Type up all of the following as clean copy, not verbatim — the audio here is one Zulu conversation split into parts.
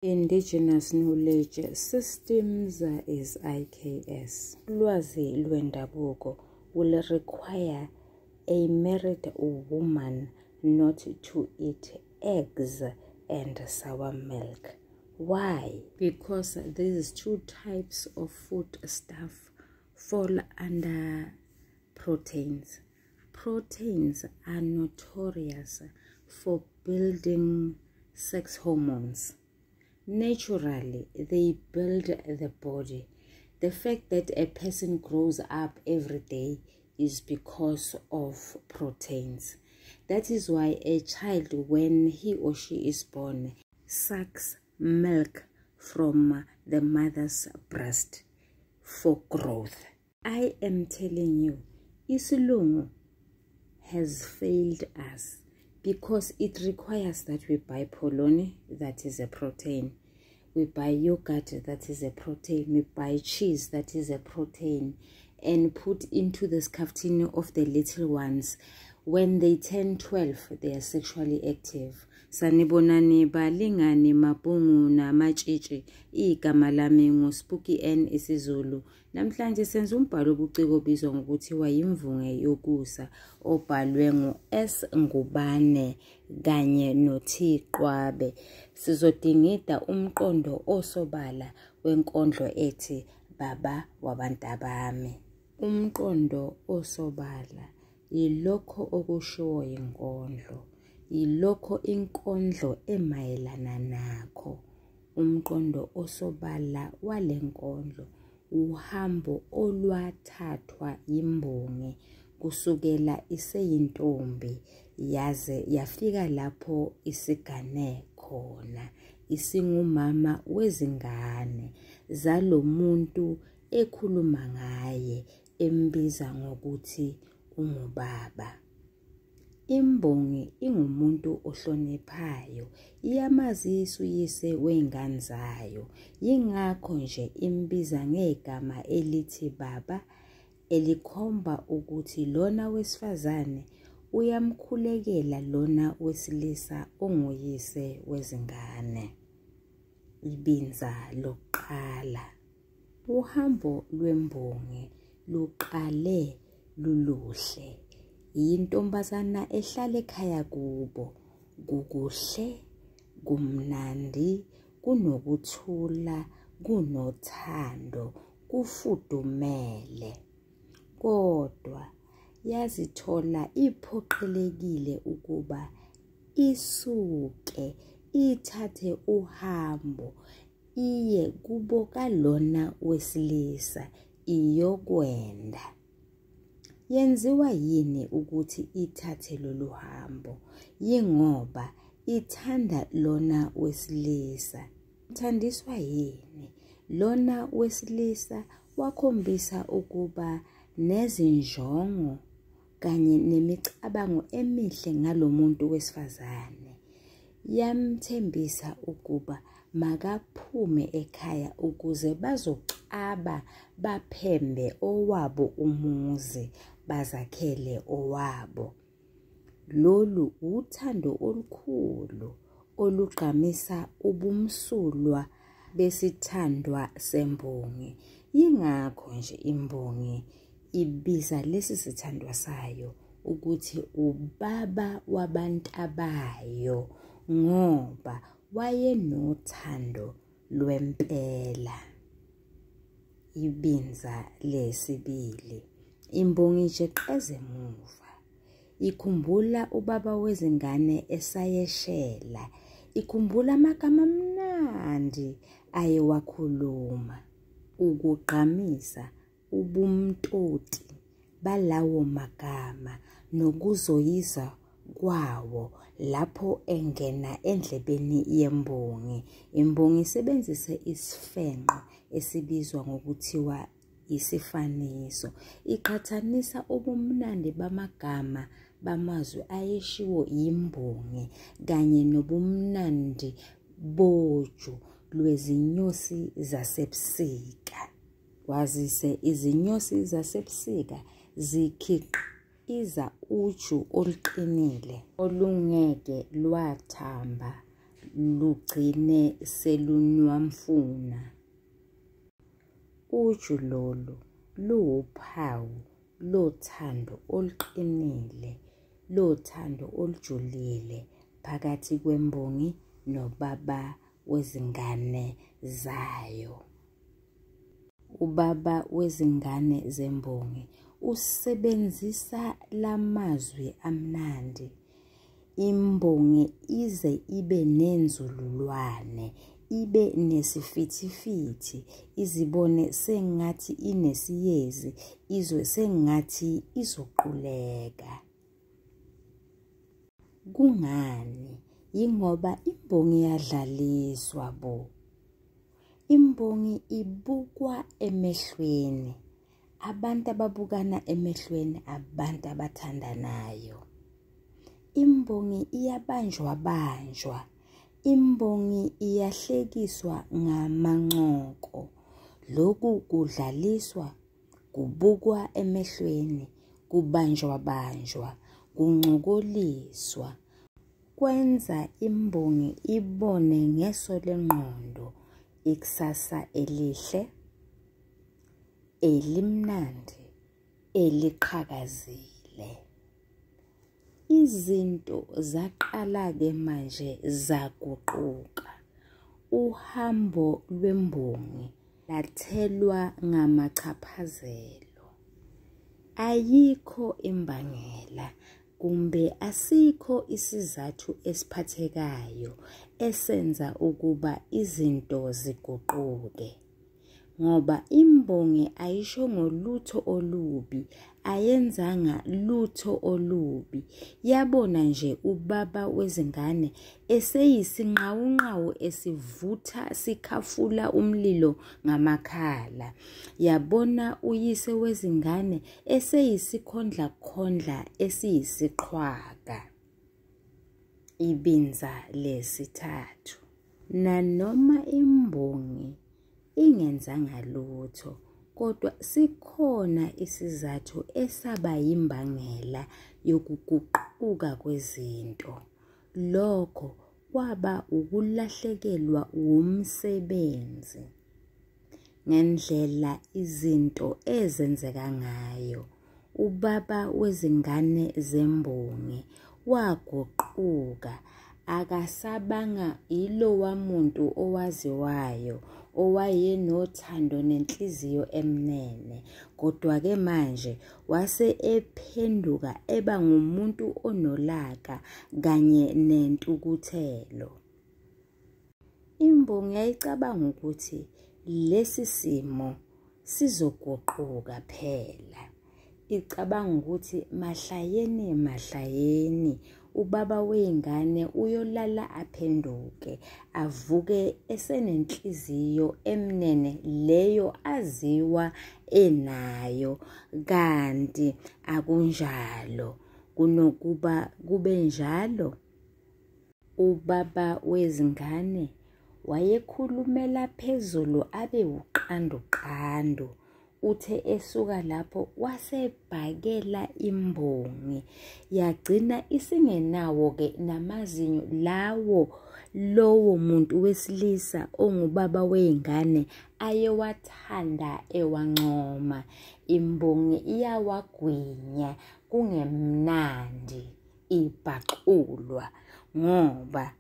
Indigenous Knowledge Systems is IKS. Ulwazi lwendabuko will require a married woman not to eat eggs and sour milk. Why? Because these two types of food stuff fall under proteins. Proteins are notorious for building sex hormones. Naturally, they build the body. The fact that a person grows up every day is because of proteins. That is why a child, when he or she is born, sucks milk from the mother's breast for growth. I am telling you, isilungu has failed us because it requires that we buy polony, that is a protein. We buy yogurt, that is a protein. We buy cheese, that is a protein, and put into the scaftini of the little ones. When they turn 12, they are sexually active. Sanibonani balingani mabhungu namatshitshi. Igama lami nguSpooky N isiZulu. Namhlanje senza umbhalo obuciko obizwa ngokuthiwa Yimvunge Yokusa, obhalwe ngu-S Ngubane kanye no-T Qwabe. Sizodingida umqondo osobala wenkondlo ethi Baba Wabantabami. Umqondo osobala yilokho okushiwo yinkondlo, yilokho inkondlo emayelana nakho. Umqondo osobala wale nkondlo uhambo olwathathwa yimbongi kusukela iseyintombi yaze yafika lapho isigane khona, isingumama wezingane zalomuntu ekhuluma ngaye embiza ngokuthi ungubaba. Imbongi ingumuntu ohloniphayo, iyamazisa uyise wey'ngane zayo, yingakho nje imbiza ngegama elithi baba, elikhomba ukuthi lona wesifazane uyamkhulekela lona wesilisa onguyise wezingane. Ibinza lokuqala. Uhambo lwembongi luqale luluhle. Yintombazana ehlala ekhaya kubo, kukuhle, kumnandi, kunokuthula, kunothando, kufudumele. Kodwa yazithola iphoqelekile ukuba isuke ithathe uhambo iye kubo kalona wesilisa iyokwenda. Yenziwa yini ukuthi ithathe lolu hambo? Yingoba ithanda lona wesilisa. Ithandiswa yini? Lona wesilisa wakhombisa ukuba nezinjongo kanye nemicabango emihle ngalomuntu wesifazane. Yamthembisa ukuba makaphume ekhaya ukuze bazoxaba baphembe owabo umuzi, bazakhele owabo. Lolu uthando olukhulu olugqamisa ubumsulwa besithandwa sembongi. Yingakho nje imbongi ibiza lesi sithandwa sayo ukuthi ubaba wabantabayo, ngoba wayenothando lwempela. Ibinza lesibili. Imbongi ijeqeza emuva, ikhumbula ubaba wezingane esayeshela, ikhumbula amagama amnandi ayewakhuluma, ukugqamisa ubumtoti balawo magama nokuzoyiza kwawo lapho engena endlebeni yembongi. Imbongi isebenzise isifenqo esibizwa ngokuthiwa isifaniso, iqhathanisa ubumnandi bamagama bamazwi ayeshiwo yimbongi kanye nobumnandi boju lwezinyosi zasebusika. Wazise izinyosi zasebusika zikhiqiza uju oluqinile olungeke lwathamba lugcine selunwamfuna. Uju lolu luwuphawu lothando oluqinile, lothando olujulile phakathi kwembongi nobaba wezingane zayo. Ubaba wezingane zembongi usebenzisa lamazwi amnandi. Imbongi ize ibe nenzululwane, ibe nesifithifithi, izibone sengathi inesiyezi, izwe sengathi izoquleka. Kungani? Yingoba imbongi iyadlaliswa bo. Imbongi ibukwa emehlweni. Abantu ababukana emehlweni abantu abathandanayo. Imbongi iyabanjwabanjwa. Imbongi iyahlekiswa ngamancoko. Lokhu kudlaliswa kubukwa emehlweni, kubanjwabanjwa, kuncokoliswa. Kwenza imbongi ibone ngeso lengqondo ikusasa elihle, elimnandi, eliqhakazile. Izinto zaqala-ke manje zaguquka. Uhambo lwembongi lathelwa ngamachaphazelo. Ayikho imbangela kumbe asikho isizathu esiphathekayo esenza ukuba izinto ziguquke. Ngoba imbongi ayishongo lutho olubi, ayenzanga lutho olubi. Yabona nje ubaba wezingane eseyisinqawunqawu esivutha sikhafula umlilo ngamakhala. Yabona uyise wezingane eseyisikhondlakhondla esiyisiqhwaga. Ibinza lesithathu. Nanoma imbongi ingenzanga lutho, kodwa sikhona isizathu esaba yimbangela yokuguquka kwezinto. Lokho kwaba ukulahlekelwa wumsebenzi. Ngendlela izinto ezenzeka ngayo, ubaba wezingane zembongi waguquka akasabanga yilowa muntu owaziwayo owayenothando nenhliziyo emnene, kodwa-ke manje wase ephenduka eba ngumuntu onolaka kanye nentukuthelo. Imbongi yayicabanga ukuthi lesi simo sizoguquka phela. Icabanga ukuthi mahlayeni mahlayeni ubaba wey'ngane uyolala aphenduke, avuke esenenhliziyo emnene leyo aziwa enayo, kanti akunjalo. Kunokuba kube njalo, ubaba wezingane wayekhulumela phezulu abe wuqanduqandu. Uthe esuka lapho wasebhakela imbongi, yagcina isingenawo-ke namazinyo lawo lowo muntu wesilisa ongubaba wey'ngane ayewathanda ewancoma. Imbongi iyawagwinya kungemnandi, ibhaxulwa ngoba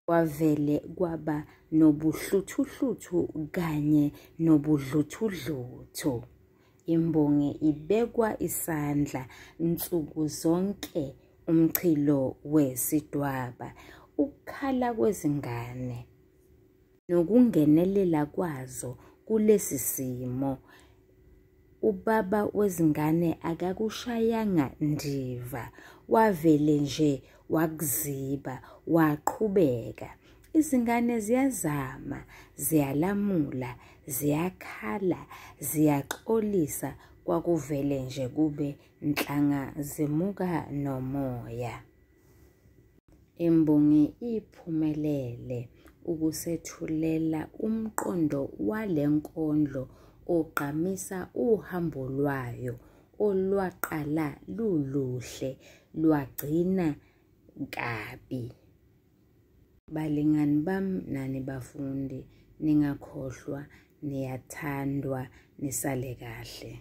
kwavele kwaba nobuhluthuhluthu kanye nobudluthudluthu. Imbongi ibekwa isandla nsuku zonke umchilo wesidwaba, ukukhala kwezingane nokungenelela kwazo kulesi simo. Ubaba wezingane akakushayanga ndiva, wavele nje wakuziba, waqhubeka. Izingane ziyazama, ziyalamula, ziyakhala, ziyaxolisa, kwakuvele nje kube nhlanga zimuka nomoya. Imbongi iphumelele ukusethulela umqondo wale nkondlo ogqamisa uhambo lwayo olwaqala luluhle lwagcina kabi. Balingani bam nani bafundi, ningakhohlwa niyathandwa, nisale kahle.